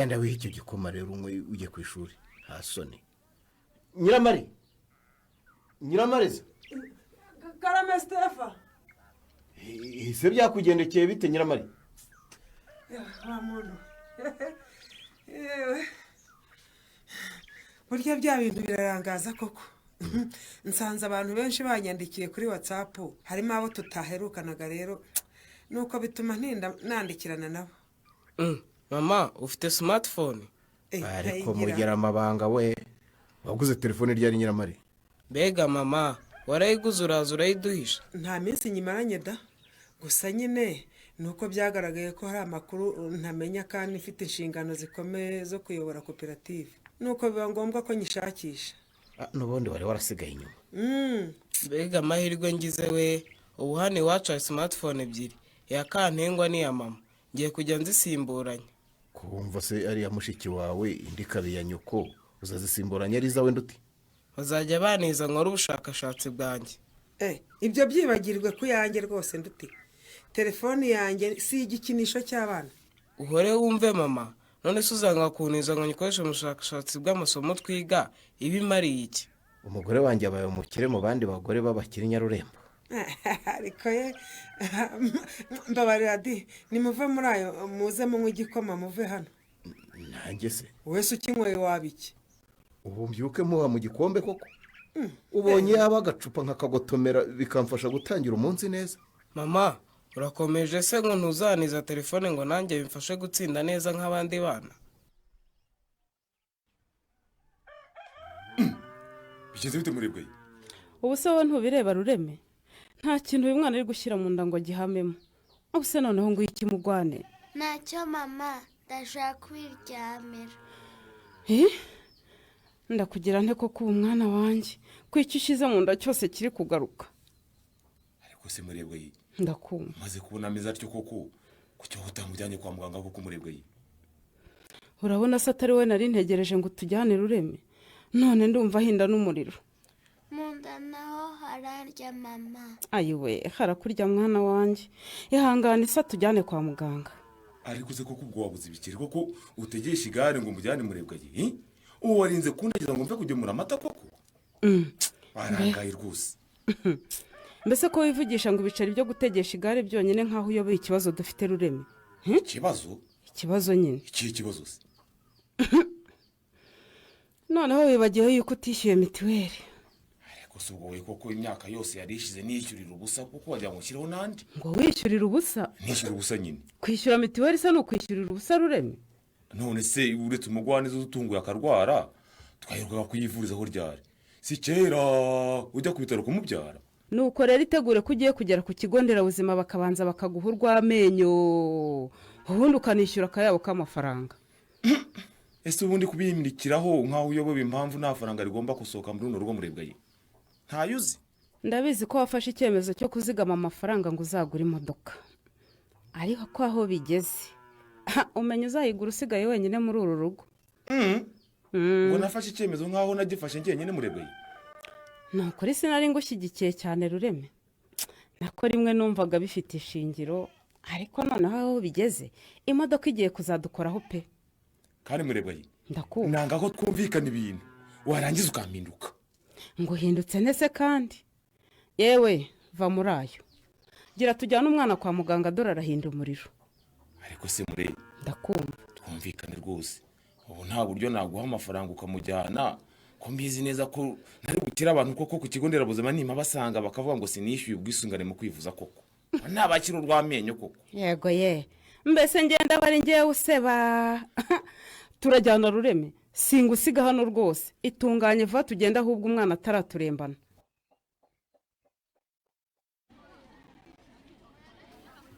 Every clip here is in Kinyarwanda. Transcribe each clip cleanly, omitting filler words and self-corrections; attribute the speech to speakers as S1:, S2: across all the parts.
S1: Genda wihe icyo gikoma rero unywe ujye ku ishuri, nta soni. Nyiramari, Nyiramariza!
S2: Karame, Sitefa.
S1: Ese byakugendekeye bite, Nyiramari?
S2: Wa muntu, yewe, burya bya bintu birarangaza koko. Nsanze abantu benshi banyandikiye kuri WhatsApp, harimo abo tutaherukanaga, rero nuko bituma ntinda nandikirana nabo.
S3: Mama, ufite smartphone?
S1: Ariko
S2: ntayigira.
S1: Mugira amabanga we! Waguze telefone ryari, Nyiramari?
S3: Mbega mama, warayiguze uraza urayiduhisha!
S2: Nta minsi nyimaranye da. Gusa nyine ni uko byagaragaye ko hari amakuru ntamenya kandi mfite inshingano zikomeye zo kuyobora koperative, nuko biba ngombwa ko nyishakisha.
S1: Ah, n'ubundi wari warasigaye inyuma.
S3: Mbega amahirwe ngize we! Ubu hano iwacu hari smartphone ebyiri, iya Kantengwa n'iya mama. Ngiye kujya nzisimburanya.
S1: Kumva se ari iya mushiki wawe, indi ikaba iya nyoko, uzazisimburanya ari izawe nduti?
S3: Bazajya baniza nkore ubushakashatsi bwanjye.
S2: Ibyo byibagirwe ku yanjye rwose nduti. Telefoni yanjye si igikinisho cy'abana.
S3: Uhore wumve mama. None se uzanga kuntiza ngo nyikoreshe mu bushakashatsi bw'amasomo twiga, iba imariye iki?
S1: Umugore wanjye abaye umukire mu bandi bagore b'abakire Nyarurembo.
S2: Ariko ye, mbabarira di, nimuve muri ayo muze munywe igikoma muve hano.
S1: Nanjye se?
S2: Wese ukinyweye waba iki?
S1: Ubu mbyuke muha mu gikombe koko? Ubonye yaba agacupa nkakagotomera, bikamfasha gutangira umunsi neza.
S3: Mama, urakomeje se ngo ntuzaniza telefone ngo nanjye bimfashe gutsinda neza nk'abandi bana?
S4: Bigenze bite, Murebwe?
S5: Ubu se wowe ntubireba, Rureme? Nta kintu uyu mwana ari gushyira mu nda ngo agihamemo. Ubu se noneho ngo ikimugwane?
S6: Ntacyo mama, ndashaka kwiryamira.
S5: Eh? Ndakugira nte koko ubu, mwana wanjye, ko icyo ushyize mu nda cyose kiri kugaruka?
S4: Ariko se Murebwe?
S5: Ndakumva.
S4: Maze kubona ameze atyo koko, kuki wowe utamujyanye kwa muganga koko, Murebwe?
S5: Urabona se atari we nari ntegereje ngo utujyane, Rureme? None ndumva ahinda n'umuriro.
S6: Mu nda naho hararya mama.
S5: Ayiwe, harakurya mwana wanjye, ihangane se tujyane kwa muganga.
S4: Ariko se koko ubwo wabuze ibikeri koko utegesha igare ngo umujyane, Murebwe? Ubu warinze kundagira ngo mve kugemura amata koko? Warangaye rwose.
S5: Mbese ko wivugisha ngo ibiceri byo gutegesha igare byonyine, nk'aho uyoboye ikibazo dufite, Rureme?
S4: Ikibazo?
S5: Ikibazo nyine.
S4: Ikihe kibazo se?
S5: Noneho wibagiwe yuko utishyuye mituweli.
S4: Ariko si ubwo wowe koko, imyaka yose yari ishize nishyurira ubusa kuko wagira ngo ushyireho n'andi?
S5: Ngo wishyurire ubusa?
S4: Nishyura ubusa nyine.
S5: Kwishyura mituweli se ni ukwishyurira ubusa, Rureme?
S4: None se uretse umugwaneza utunguye akarwara, twaherukaga kuyivurizaho ryari? Si kera ujya ku bitaro kumubyara?
S5: Nuko rero itegure ko ugiye kugera ku kigo nderabuzima bakabanza bakaguha urw'amenyo, ubundi ukanishyura akayabo k'amafaranga.
S4: Ese ubundi kubimurikiraho nk'aho uyobewe impamvu nta faranga rigomba gusohoka muri runo rugo, Murebwa ye, ntayo uzi?
S5: Ndabizi ko wafashe icyemezo cyo kuzigama amafaranga ngo uzagure imodoka, ariko ko aho bigeze umenya uzayigura usigaye wenyine muri uru rugo.
S4: Ngo nafashe icyemezo nk'aho nagifashe njyenyine, Murebwa ye?
S5: Ni ukuri sinari ngushyigikiye cyane, Rureme. Nako rimwe numvaga bifite ishingiro, ariko noneho aho bigeze imodoka igiye kuzadukoraho pe.
S4: Kandi Murebwa ye,
S5: Ndakumva.
S4: nanga ko twumvikana ibintu warangiza ukampinduka.
S5: Ngo uhindutse nese kandi? Yewe, va muri ayo, gira tujyane umwana kwa muganga, dore arahinda umuriro.
S4: Ariko se Mure?
S5: Ndakumva.
S4: Twumvikane rwose, ubu nta buryo naguha amafaranga ukamujyana, ko mbizi neza ko ntari bukire abantu koko ku kigo nderabuzima nima basanga bakavuga ngo sinishyuye ubwisungane mu kwivuza koko, ntabakira urw'amenyo koko?
S5: Yego ye, mbese ngenda bari ngewe useba? Turajyana, Rureme, singusiga hano rwose. Itunganye vuba tugende ahubwo umwana ataraturembana.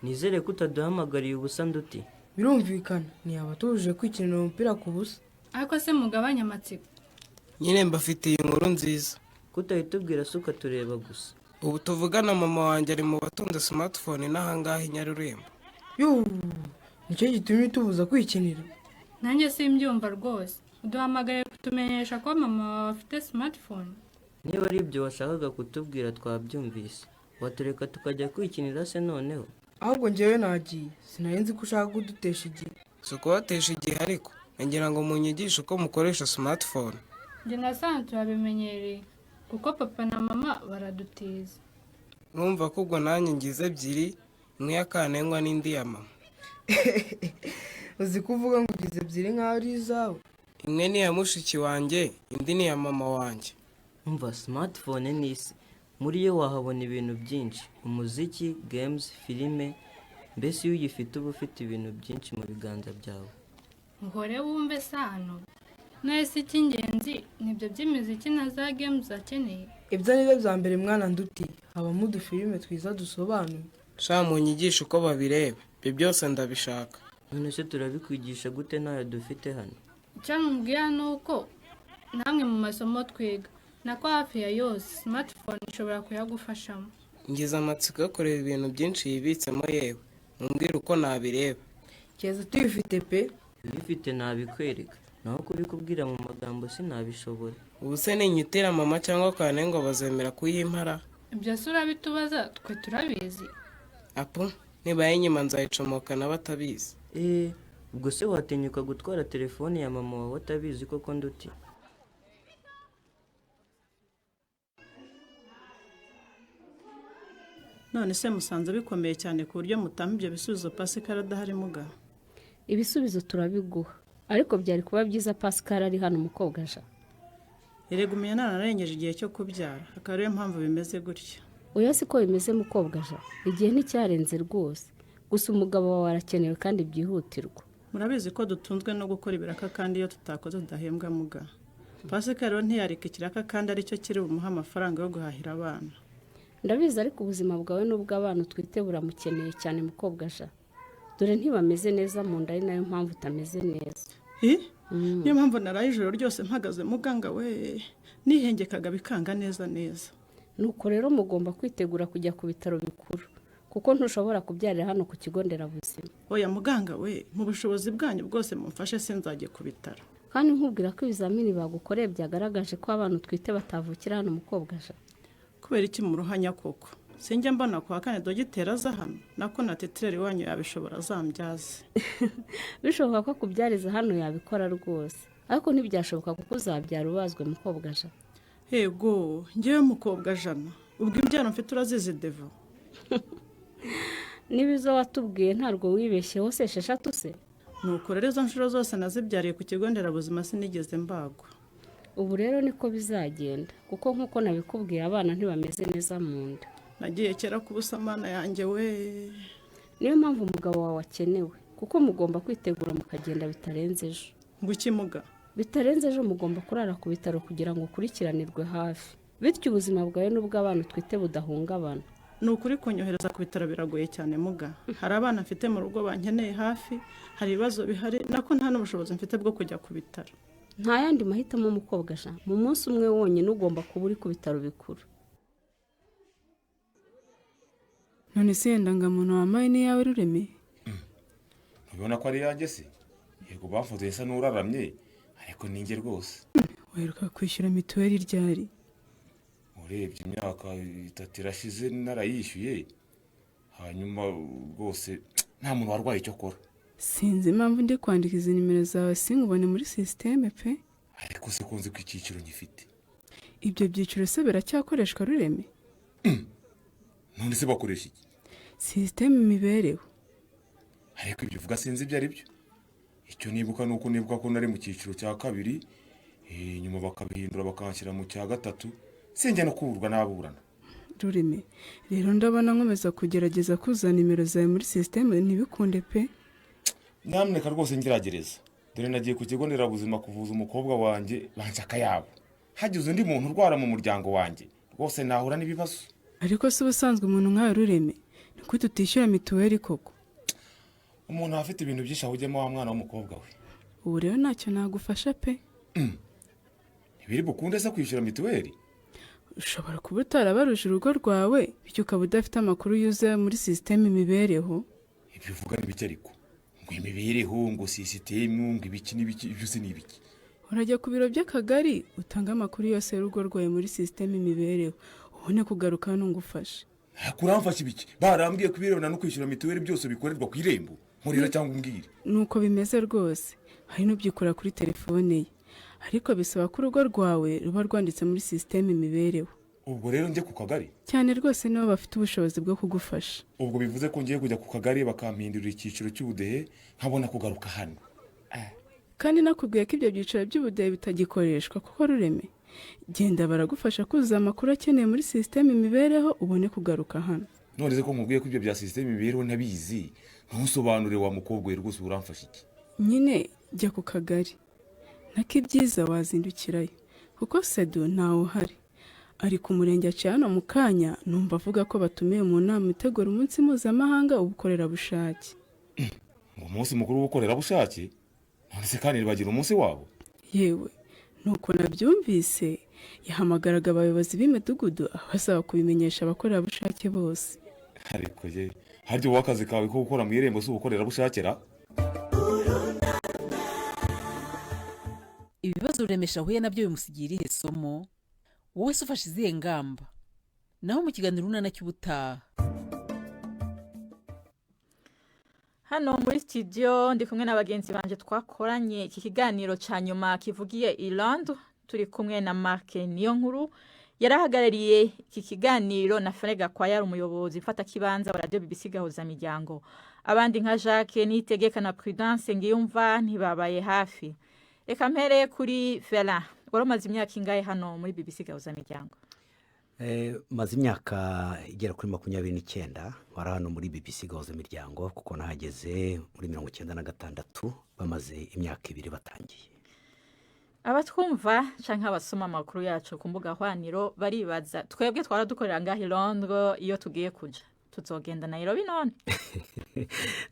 S7: Nizere ko utaduhamagariye ubusa, Nduti.
S8: Birumvikana, ntiyaba tubujije kwikinira umupira ku busa.
S9: Ariko se mugabanye amatsiko.
S3: Nyine mbafitiye inkuru nziza.
S7: Kutahita se ukatureba gusa?
S3: Ubu tuvugana mama wanjye ari mu batunze smartphone n'ahangaha i Nyarurembo.
S8: Yuuu, nicyo gitumye utubuza kwikinira?
S9: Nanjye simbyumva rwose. Uduhamagaye kutumenyesha ko mama wawe afite smartphone?
S7: Niba ari ibyo washakaga kutubwira twabyumvise, watureka tukajya kwikinira se noneho?
S8: Ahubwo njyewe nagiye, sinari nzi ko ushaka kudutesha igihe.
S3: Si ukubatesha igihe ariko. Nagira ngo munyigishe uko mukoresha smartphone.
S9: Njye na Sano turabimenyereye kuko papa na mama baradutiza.
S3: Urumva ko ubwo nanjye ngize ebyiri, imwe ya Kantengwa n'indi ya mama.
S8: Uzi ko uvuga ngo ugize ebyiri nk'aho ari izawe.
S3: Imwe ni iya mushiki wanjye, indi ni iya mama wanjye.
S7: Umva, smartphone ni isi. Muri yo wahabona ibintu byinshi: umuziki, games, filime. Mbese iyo uyifite uba ufite ibintu byinshi mu biganza byawe.
S9: Uhore wumve Sano. Nese icy'ingenzi nibyo by'imiziki na za games akeneye?
S8: Ibyo ni byo bya mbere mwana nduti, habamo udufilime twiza dusobanuye.
S3: Sha, munyigishe uko babireba, ibyo byose ndabishaka.
S7: None se turabikwigisha gute ntayo dufite hano?
S9: Icyo mubwira ni uko namwe mu masomo twiga, nako hafi ya yose, smartphone ishobora kuyagufashamo.
S3: Ngize amatsiko yo kureba ibintu byinshi yibitsemo. Yewe, mumbwire uko nabireba.
S8: Keza tuyifite pe.
S7: Uyifite nabikwereka, naho kubikubwira mu magambo sinabishobora.
S3: Ubu se ninyitira mama cyangwa Kantengwa bazemera kuyimpara?
S9: Ibyo se urabitubaza, twe turabizi?
S3: Apu, nibaye inyuma nzayicomoka batabizi.
S7: Eee, ubwo se watinyuka gutwara telefone ya mama wawe atabizi koko nduti?
S10: None se musanze bikomeye cyane ku buryo mutampa ibyo bisubizo Pascal adahari muga?
S11: Ibisubizo turabiguha, ariko byari kuba byiza Pascal ari hano, umukobwa aja.
S10: Erega umenya nararengeje igihe cyo kubyara, akaba ariyo mpamvu bimeze gutya.
S11: Oya, siko bimeze mukobwa aja, igihe nticyarenze rwose. Gusa umugabo wawe arakenewe kandi byihutirwa.
S10: Murabizi ko dutunzwe no gukora ibiraka, kandi iyo tutakoze tudahembwa muga. Pascal rero ntiyareka ikiraka kandi aricyo kiri bumuhe amafaranga yo guhahira abana.
S11: Ndabizi, ariko ubuzima bwawe n'ubw'abana utwite buramukeneye cyane mukobwa aja. Dore ntibameze neza mu nda, ari nayo mpamvu utameze neza.
S10: Niyo mpamvu naraye ijoro ryose mpagaze muganga we, nihengekaga bikanga neza neza.
S11: Nuko rero mugomba kwitegura kujya ku bitaro bikuru, kuko ntushobora kubyarira hano ku kigo nderabuzima.
S10: Oya muganga we, mu bushobozi bwanyu bwose mumfashe sinzajye ku bitaro.
S11: Kandi nkubwira ko ibizamini bagukoreye byagaragaje ko abana utwite batavukira hano mukobwa aja.
S10: Kubera iki mu ruhanya koko? Sinjya mbona kuwa kane dogiteri aza hano, nako na titireri wanyu yabishobora azambyaze.
S11: Bishoboka ko kubyariza hano yabikora rwose, ariko ntibyashoboka kuko uzabyara ubazwe mukobwa aja.
S10: Yego, ngewe mukobwa jana, ubwo imbyaro mfite urazizi devo.
S11: Niba izo watubwiye ntabwo wibeshye hose 6 se?
S10: Nuko rero izo nshuro zose nazibyariye ku kigo nderabuzima sinigeze mbagwa.
S11: Ubu rero niko bizagenda, kuko nk'uko nabikubwiye abana ntibameze neza mu nda.
S10: Nagiye kera ku busamana yanjye we.
S11: Niyo mpamvu umugabo wawe akenewe, kuko mugomba kwitegura mukagenda bitarenze ejo.
S10: Ngo iki muga?
S11: Bitarenze ejo mugomba kurara ku bitaro kugira ngo ukurikiranirwe hafi, bityo ubuzima bwawe n'ubw'abana utwite budahungabana.
S10: Ni ukuri kunyohereza ku bitaro biragoye cyane muga. Hari abana mfite mu rugo bankeneye hafi, hari ibibazo bihari, nako nta n'ubushobozi mfite bwo kujya ku bitaro.
S11: Nta yandi mahitamo mukobwa aja, mu munsi umwe wonyine ugomba kuba uri ku bitaro bikuru.
S12: None se indangamuntu wambaye ni iyawe Rureme?
S4: Ntubibona ko ari iyanjye se? Yego bafotoye isa n'uraramye, ariko ninjye rwose.
S12: Uheruka kwishyura mituweli ryari?
S4: Urebye imyaka 3 irashize narayishyuye, hanyuma rwose nta muntu warwaye icyo akora.
S12: Sinzi impamvu ndi kwandika izi nimero zawe sinkubone muri sisiteme pe.
S4: Ariko se ko nzi ko icyiciro ngifite?
S12: Ibyo byiciro se biracyakoreshwa Rureme?
S4: None se bakoresha iki?
S12: Sisiteme imibereho.
S4: Ariko ibyo uvuga sinzi ibyo ari byo. Icyo nibuka ni uko nibuka ko nari mu cyiciro cya 2, nyuma bakabihindura bakanshyira mu cya 3, sinjya no kuburwa n'ababurana.
S12: Rureme, rero ndabona nkomeza kugerageza kuzuza nimero zawe muri sisiteme ntibikunde pe.
S4: Nyamuneka rwose ngeragereza. Dore nagiye ku kigo nderabuzima kuvuza umukobwa wanjye banca akayabo. Hagize undi muntu urwara mu muryango wanjye, rwose nahura n'ibibazo.
S12: Ariko se ubusanzwe umuntu nkawe Rureme, ni kuki tutishyura mituweli koko?
S4: Umuntu afite ibintu byinshi ahugiyemo wa mwana w'umukobwa we.
S12: Ubu rero ntacyo nagufasha pe.
S4: Ntibiri bukunde se kwishyura mituweli?
S12: Ushobora kuba utarabaruje urugo rwawe, bityo ukaba udafite amakuru yuzuye muri sisiteme imibereho.
S4: Ibyo uvuga ni bike ariko. Ngo imibereho, ngo sisitemu, ngo ibiki n'ibiki, ibyo se ni ibiki?
S12: Urajya ku biro by'akagari utanga amakuru yose y'urugo rwawe muri sisiteme imibereho, ubone kugaruka hano ngufashe.
S4: Kuramfasha ibiki? Barambwiye kubirebana no kwishyura mituweli byose bikorerwa ku irembo. Nkorera cyangwa umbwire.
S12: Nuko bimeze rwose. Hari n'ubyikora kuri telefone ye, ariko bisaba ko urugo rwawe ruba rwanditse muri sisiteme imibereho.
S4: Ubwo rero njye ku kagari?
S12: Cyane rwose, nibo bafite ubushobozi bwo kugufasha.
S4: Ubwo bivuze ko ngiye kujya ku kagari bakampindurira icyiciro cy'ubudehe, nkabona kugaruka hano.
S12: Kandi nakubwiye ko ibyo byiciro by'ubudehe bitagikoreshwa kuko rureme. Genda baragufasha kuzuza amakuru akeneye muri sisiteme imibereho, ubone kugaruka hano.
S4: None se ko nkubwiye ko ibyo bya sisiteme imibereho ntabizi, ntusobanure wa mukobwa we, rwose uramfasha iki?
S12: Nyine jya ku kagari, nako ibyiza wazindukirayo kuko sedu ntawe uhari, ari ku murenge. Aciye hano mu kanya, numva avuga ko batumiwe mu nama itegura umunsi mpuzamahanga w'ubukorerabushake.
S4: Ngo umunsi mukuru w'ubukorerabushake? None se kandi bagira umunsi wabo?
S12: Yewe, nuko nabyumvise. Yahamagaraga abayobozi b'imidugudu abasaba kubimenyesha abakorerabushake bose.
S4: Ariko ye, harya wowe akazi kawe ko gukora mu irembo si ubukorerabushake ra?
S13: Ibibazo Ruremesha ahuye nabyo bimusigira irihe somo? Wowe se ufashe izihe ngamba? Naho mu kiganiro Urunana cy'ubutaha.
S14: Hano muri studio ndi kumwe na bagenzi banje twakoranye iki kiganiro cya nyuma kivugiye i Londres. Turi kumwe na Mark Niyonkuru yarahagarariye iki kiganiro, na Fred Gakwaya ari umuyobozi mfatakibanza wa Radio BBC Gahuza Miryango. Abandi nka Jacques Niyitegeka na Prudence Ngiyumva ntibabaye hafi. Reka mpere kuri Fela, wari umaze imyaka ingahe hano muri BBC Gahuza Miryango?
S15: Maze imyaka igera kuri 29 wari hano muri BBC Gahuza Miryango, kuko nahageze muri 96, bamaze imyaka 2 batangiye.
S14: Abatwumva canke abasoma amakuru yacu ku mbuga hwaniro baribaza, twebwe twara dukorera ngaho i Londres, iyo tugiye kuja tuzogenda Nairobi none?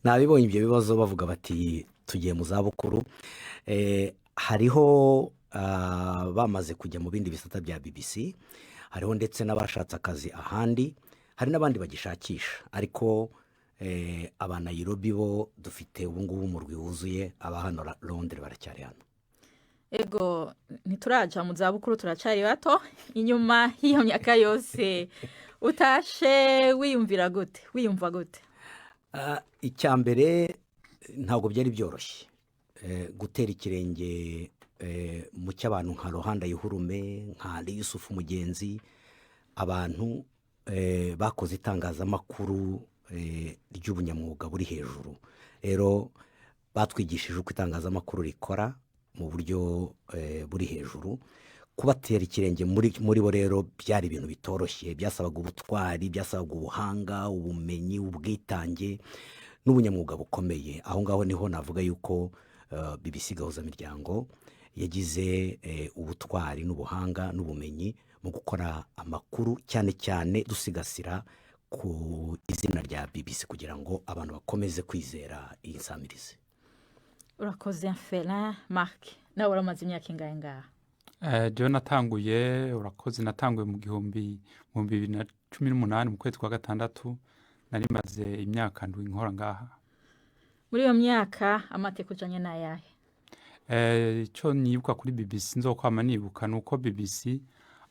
S15: Nabibonye ibyo bibazo, bavuga bati tugiye mu zabukuru. Hariho bamaze kujya mu bindi bisata bya BBC, hariho ndetse n'abashatse akazi ahandi, hari n'abandi bagishakisha, ariko aba Nairobi bo dufite ubu ngubu umurwi wuzuye, aba hano Londres baracyari hano.
S14: Ego, ntituraja mu zabukuru, turacari bato. Inyuma y'iyo myaka yose utashe, wiyumvira gute, wiyumva gute?
S15: Icya mbere, ntabwo byari byoroshye gutera ikirenge mu cy'abantu nka Laurent Ndayihurume, nka Ali Yusufu Mugenzi, abantu bakoze itangazamakuru ry'ubunyamwuga buri hejuru. Rero batwigishije uko itangazamakuru rikora mu buryo buri hejuru. Kubatera ikirenge muri bo rero byari ibintu bitoroshye, byasabaga ubutwari, byasabaga ubuhanga, ubumenyi, ubwitange n'ubunyamwuga bukomeye. Aho ngaho niho navuga yuko BBC Gahuzamiryango yagize ubutwari n'ubuhanga n'ubumenyi mu gukora amakuru, cyane cyane dusigasira ku izina rya BBC kugira ngo abantu bakomeze kwizera iyi nsamirizi.
S14: Urakoze Felin. Mark, nawe uramaze imyaka ingahe ngaha?
S16: Jewe natanguye, urakoze, natanguye mu 2018 mu kwezi kwa gatandatu, nari maze imyaka 7 nkora ngaha.
S14: Muri iyo myaka amateka ujanye n'ayahe?
S16: Icyo nibuka kuri BBC nzokwama nibuka ni uko BBC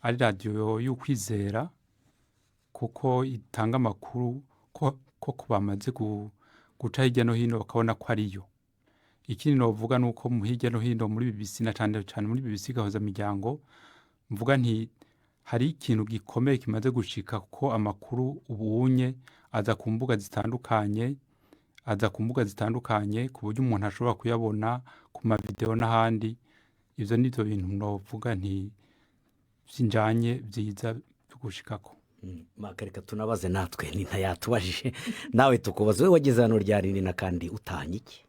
S16: ari radiyo y'ukwizera, kuko itanga amakuru ko bamaze guca hirya no hino bakabona ko ariyo. Ikindi novuga ni uko mu hirya no hino muri BBC, na cyane cyane muri BBC Gahuza Miryango, mvuga nti hari ikintu gikomeye kimaze gushika, kuko amakuru ubunye aza ku mbuga zitandukanye, aza ku mbuga zitandukanye ku buryo umuntu ashobora kuyabona ku mavideo n'ahandi. Ibyo ni byo bintu novuga nti byinjanye byiza byo gushikako.
S15: Maka, reka tunabaze natwe, ni ntayatubajije, nawe tukubaze, wowe wageze hano ryari na kandi utahanye iki?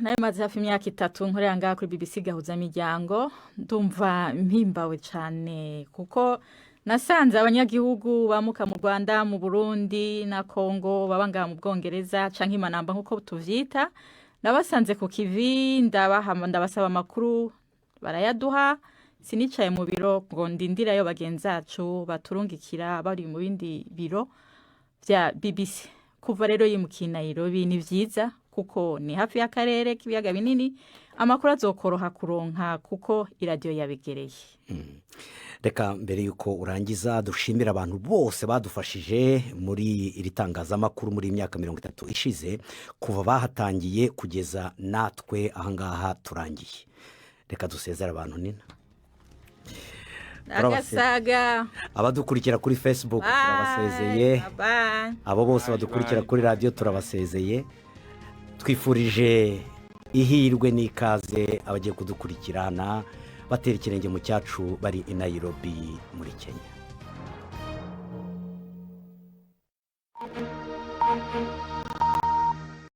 S14: Nayo maze hafi imyaka 3 nkorera ngaha kuri BBC Gahuza Miryango. Ndumva mpimbawe cyane kuko nasanze abanyagihugu bamuka mu Rwanda, mu Burundi na Kongo baba ngaha mu Bwongereza canke imanamba nk'uko tuvyita, nabasanze ku kivi, ndabasaba amakuru barayaduha. Sinicaye mu biro ngo ndindirayo bagenzi bacu baturungikira bari mu bindi biro bya BBC. Kuva rero yimukiye Nairobi ni vyiza kuko ni hafi y'akarere k'ibiyaga binini, amakuru azokoroha kuronka kuko iradiyo yabegereye.
S15: Reka mbere y'uko urangiza dushimire abantu bose badufashije muri iri tangazamakuru muri iyi myaka 30 ishize, kuva bahatangiye kugeza natwe ahangaha turangiye. Reka dusezere abantu, Nina.
S14: Agasaga.
S15: Abadukurikira kuri Facebook turabasezeye.
S14: Bye.
S15: Abo bose badukurikira kuri radiyo turabasezeye. Twifurije ihirwe n'ikaze abagiye kudukurikirana batera ikirenge mu cyacu bari i Nairobi muri Kenya.